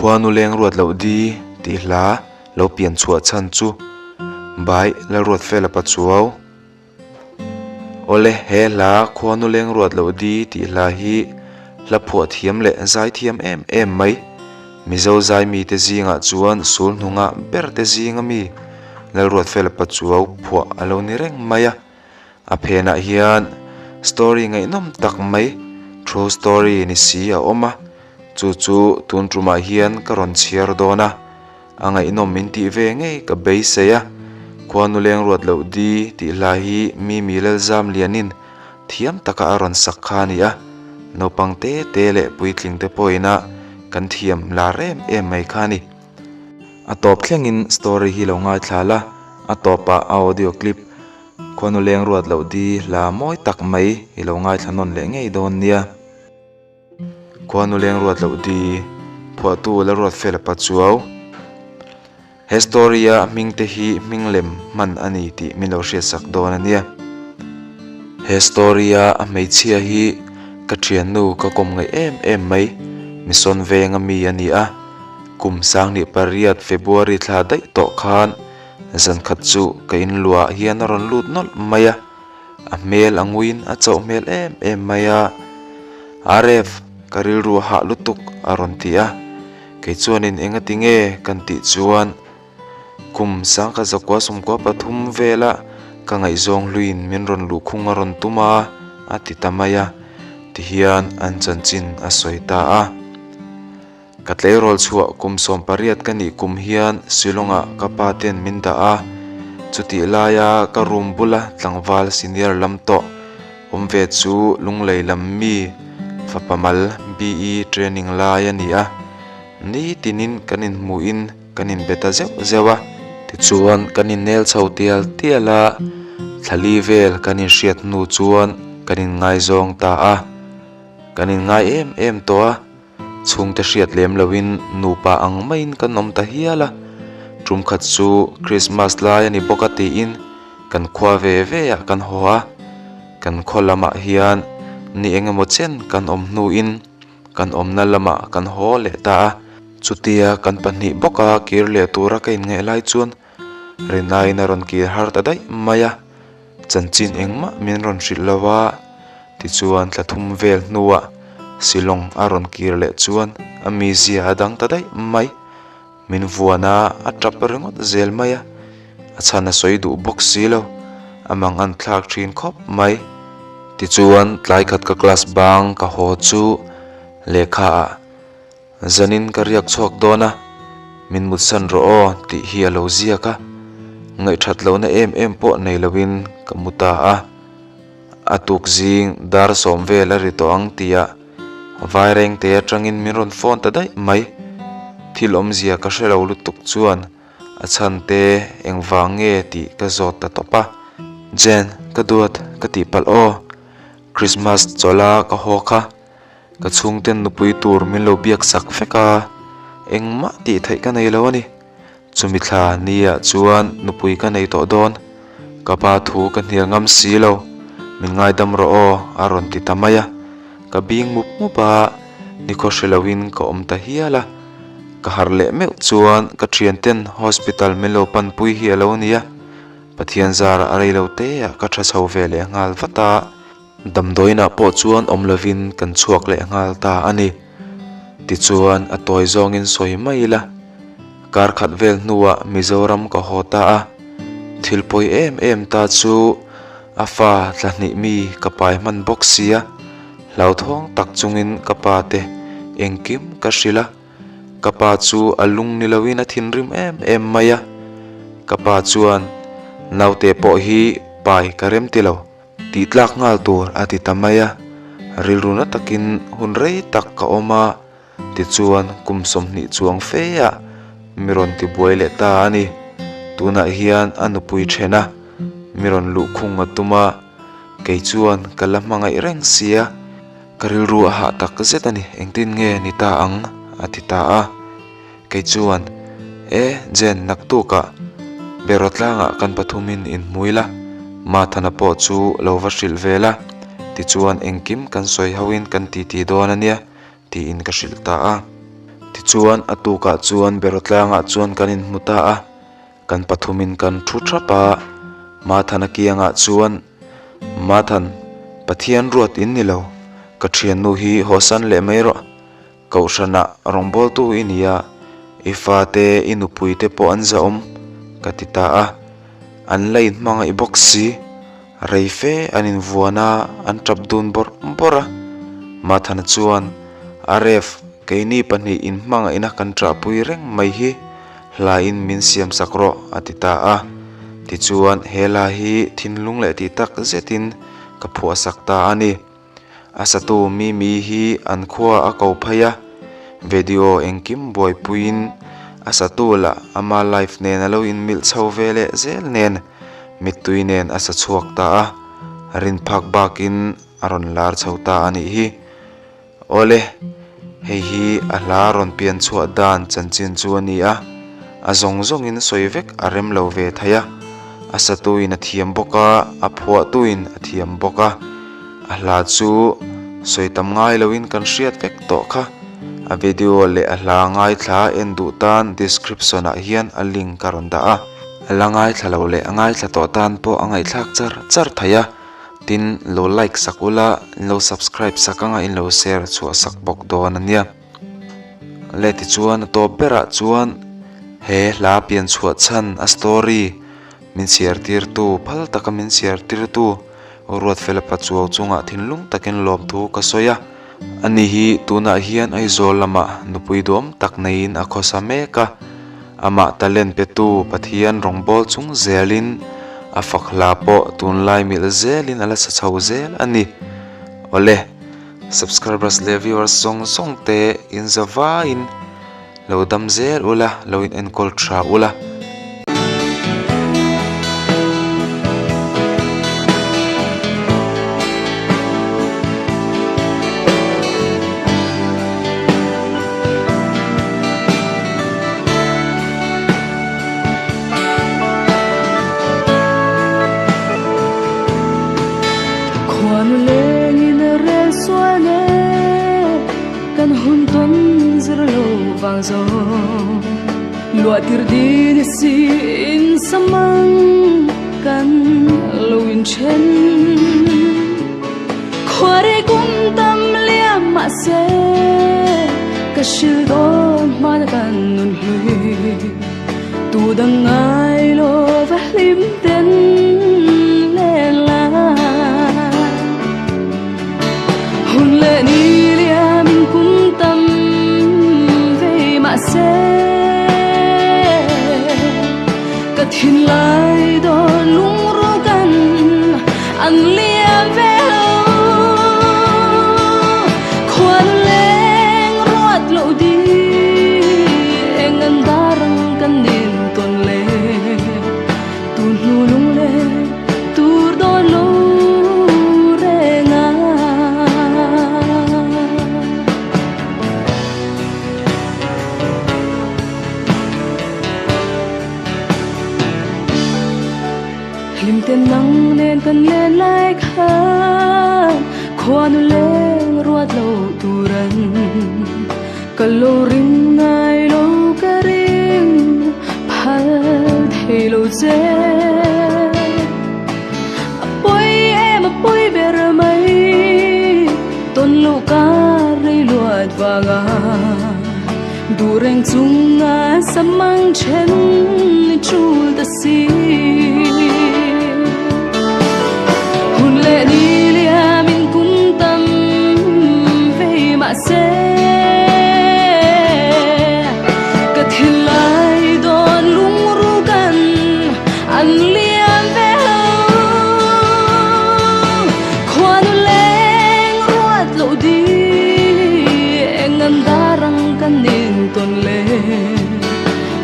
Khuanu leng ruat loh di tih hla lo pian chhuah chhan chu Bai Lalruatfela Pachuau. Awle, he hla Khuanu leng ruat loh di tih hla hi hla phuah thiam leh zai thiam em em mai. Mizo zai mite zingah chuan sul hnunga ber te zinga mi Lalruatfela Pachuau phuah a lo ni reng mai a. A phenah hian story ngaihnawm tak mai true story ni si a awm a, chu chu tun tumah hian ka rawn chhiar dawn a, a ngaihnawm min tih ve ngei ka beisei a, Khuanu leng ruat loh di tih hla hi Mimi Lalzam lianin thiam taka a rawn sak kha a ni a, naupang te te leh puitling te pawhin a kan thiam lar em em mai kha a ni. A tawp thlengin story hi lo ngaithla la, a tawpah a audio clip Khuanu leng ruat loh di hla mawi tak mai i lo ngaithla nawn leh ngei dawn nia. Khuanu leng ruat loh di phuahtu la ruat fel a Pachuau. He story a hming te hi hming lem hman a ni tih min lo hriat sak dawn a nia. He story a a hmeichhia hi ka thiannu ka kawm ngaih em em mai, Mission venga mi a ni a. Kum 18 February thla daih tawh khan Zan khat chu ka in luah hian a rawn lut nawlh mai a, a hmel a nguiin a chauh hmel em em mai a. Aref, ka rilru a hah lutuk a rawn ti a, kei chuanin enga ti nge kan tih chuan kum sangkhat zakua sawmkua pathum vela ka ngaihzawng hluiin min rawn luhkhung a rawn tum a, a ti ta mai a, tihian an chanchin a sawi ta a. Ka tleirawl chhuah kum 18 ka nih kum hian Shillong-ah ka pa ten min dah a, chutih laia ka room bula tlangval senior lam tawh awm ve chu Lunglei lam mi fapa mal BE training lai a ni a, nitinin kan inhmuhin kan inbe ta zeuh zeuh a. Tichuan kan innel chho tial tial a, thlali vel kan inhriat hnu chuan kan inngaizawng ta a, kan inngai em em tawh a. Chhungte hriat lem loin nupa ang maiin kan awm ta hial a, tum khat chu Christmas lai a ni bawk a tiin kan khua ve ve ah kan haw a, kan khaw lamah hian ni eng emaw chen kan awm hnuin kan awmna lamah kan haw leh ta a, chutia kan pahnih bawka kir leh tura ka inngaih lai chuan Rinaiin a rawn kir har ta daih mai a, chanchin engmah min rawn hrilh lo a, tichuan thla thum vel hnuah Shillong a rawn kir leh chuan a mizia a dang ta daih mai. Min vuan a, a tap ringawt zel mai a, a chhan a sawi duh bawk si lo, a mang an thlak thin khawp mai. Tichuan tlai khat ka class bang ka haw chu lehkha ah Zanin ka riak chhuak dawn a, min mutsan rawh aw tih hi a lo ziak a, ngaihthat lohna em em pawh nei loin ka mu ta a. A tuk zing dar sawm vel a ri tawh ang tia Vairengte atangin min rawn phone ta daih mai. Thil awmzia ka hre lo lutuk chuan a chhan te engvang nge tih ka zawt ta tawp a. Jen, ka duat ka tihpalh aw, Christmas chawlh a ka haw kha. Ka chhungten nupui tur min lo biak sak vek a, engmah tih theih ka nei lo a ni. Chumi thla nia chuan nupui ka nei tawh dawn, ka pa thu ka hnial ngam si lo, min ngaidam rawh aw a rawn ti ta mai a. Ka bing mup mup a, nikhaw hre loin ka awm ta hial a. Ka harh leh meuh chuan ka thianten hospital min lo panpui hi a lo ni a, Pathian zarah a rei lo te ah ka tha chho ve leh nghal vat a. Damdawiinah pawh chuan awm lovin kan chhuak leh nghal ta a ni. Tichuan a tawi zawngin sawi mai ila, kar khat vel hnuah Mizoram ka haw ta a, thil pawi em em ta chu a fa thla hnih mi ka pai hman bawk sia, hlauthawng tak chungin ka pa te engkim ka hrilh a, ka pa chu a lung ni loin a thinrim em em mai a, ka pa chuan naute pawh hi pai ka rem ti lo. Tih tlak nghal tur a ti ta mai a, rilru na takin hun rei tak ka awm a, tichuan kum 20 chuang fe ah mi rawn ti buai leh ta a ni. Tunah hian a nupui then a, mi rawn luhkhung a tum a, kei chuan ka la hmangaih reng sia, ka rilru a hah tak zet a ni, engtin nge ni ta ang a ti ta a. Kei chuan, E, Jen, naktukah Beraw tlangah kan pathumin inhmui la, Mathana pawh chu lo va hrilh ve la, tichuan engkim kan sawi hoin kan titi dawn a nia, tiin ka hrilh ta a. Tichuan, a tukah chuan Beraw tlangah chuan kan inhmu ta a, kan pathumin kan thu thap a. Mathana kiangah chuan, Mathan, Pathian ruat in ni lo, ka thiannu hi hawsan leh mai rawh. Kohhranah rawngbawltu i ni a, i fate, i nupuite pawh an zahawm, ka ti ta a. An la inhmangaih bawk si. Rei fe an invuan a, an tap dun bawrh bawrh a. Mathana chuan, A Rev, keini pahnih inhmangaihna kan ṭahpui reng mai hi hlain min siamsak rawh, a ti ta a. Tichuan, he hla hi thinlung leh tih tak zetin ka phuahsak ta a ni. A satu Mimi hi an khua a ko phei a, video engkim buaipuiin a satu lah ama live nen a lo inmilh chho ve leh zel nen mittui nen a sa chhuak ta a, rin phak bakin a rawn lar chho ta a nih hi. Awle, hei hi a hla rawn pian chhuah dan chanchin chu a ni a, a zawng zawngin sawi vek a rem lo ve thei a, a satuin a thiam bawk a, a phuahtuin a thiam bawk a. A hla chu sawi tam ngai loin kan hriat vek tawh kha. A video leh a hla ngaithla en duh tan description ah hian a link a rawn dah a. A la ngaithla lo leh a ngaithla tawh tan pawh a ngaihthlak char char thei a. Tin, lo like sak ula, in lo subscribe sak anga in lo share chhuah sak bawk dawn a nia. Le tichuan a tawp berah chuan he hla pian chhuah chhan a story min chhiar tirtu phal taka min chhiar tirtu Ruatfela Pachuau chungah thinlung takin lawmthu ka sawi a, ani hi tunah hian Aizawl lamah nupui duam tak neiin a khawsa mek a, amah talent petu Pathian rawngbâwl chung zelin a fak hla pawh tunlai milh zelin a la sa chho zel a ni. Awle, subscribers leh viewers zawng zawng te inza vaiin. Lo dam zel ula, lo in enkawl tha ula. Khuanu lengin rel sual nge. Kan hun tawn zir lo vang zo luah tir din i si in samang kan lo in then Khuare kum tam liam mah se ka hril dawn hmana kan nun hlui tu dang ngai lo va hlim ten len la. Hun leh ni liamin kum tam vei mah se ka thinlai dawn lungrukan an liam ve lo. Khuan leng ruat loh di eng an darang kan nin tawn le tu hnu lunglen tur dawn lo reng a. Hlim ten nang nen kan len lai khan khuanu leng ruat lo turan ka lo ring ngai lo ka ring phal thei lo che. A pawi em a pawi ber mai tawn loh kar rei luat vanga duh reng chunga samang then ni tul ta si. Hun leh ni liamin kum tam vei mah se ka thinlai dawn lungrukan an liam ve lo. Khuanu leng ruat loh di eng an darang kan intawn le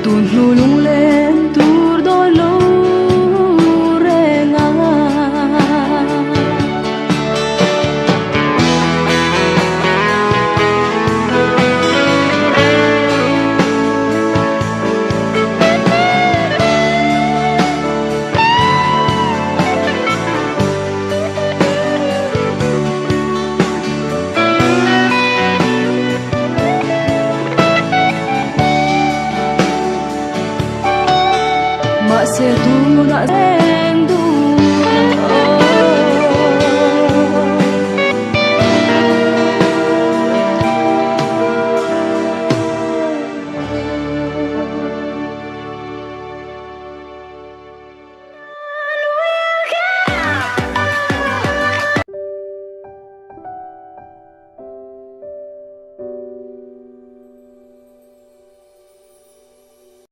tun hnu lunglen tur dawn lo. Mahse tunah.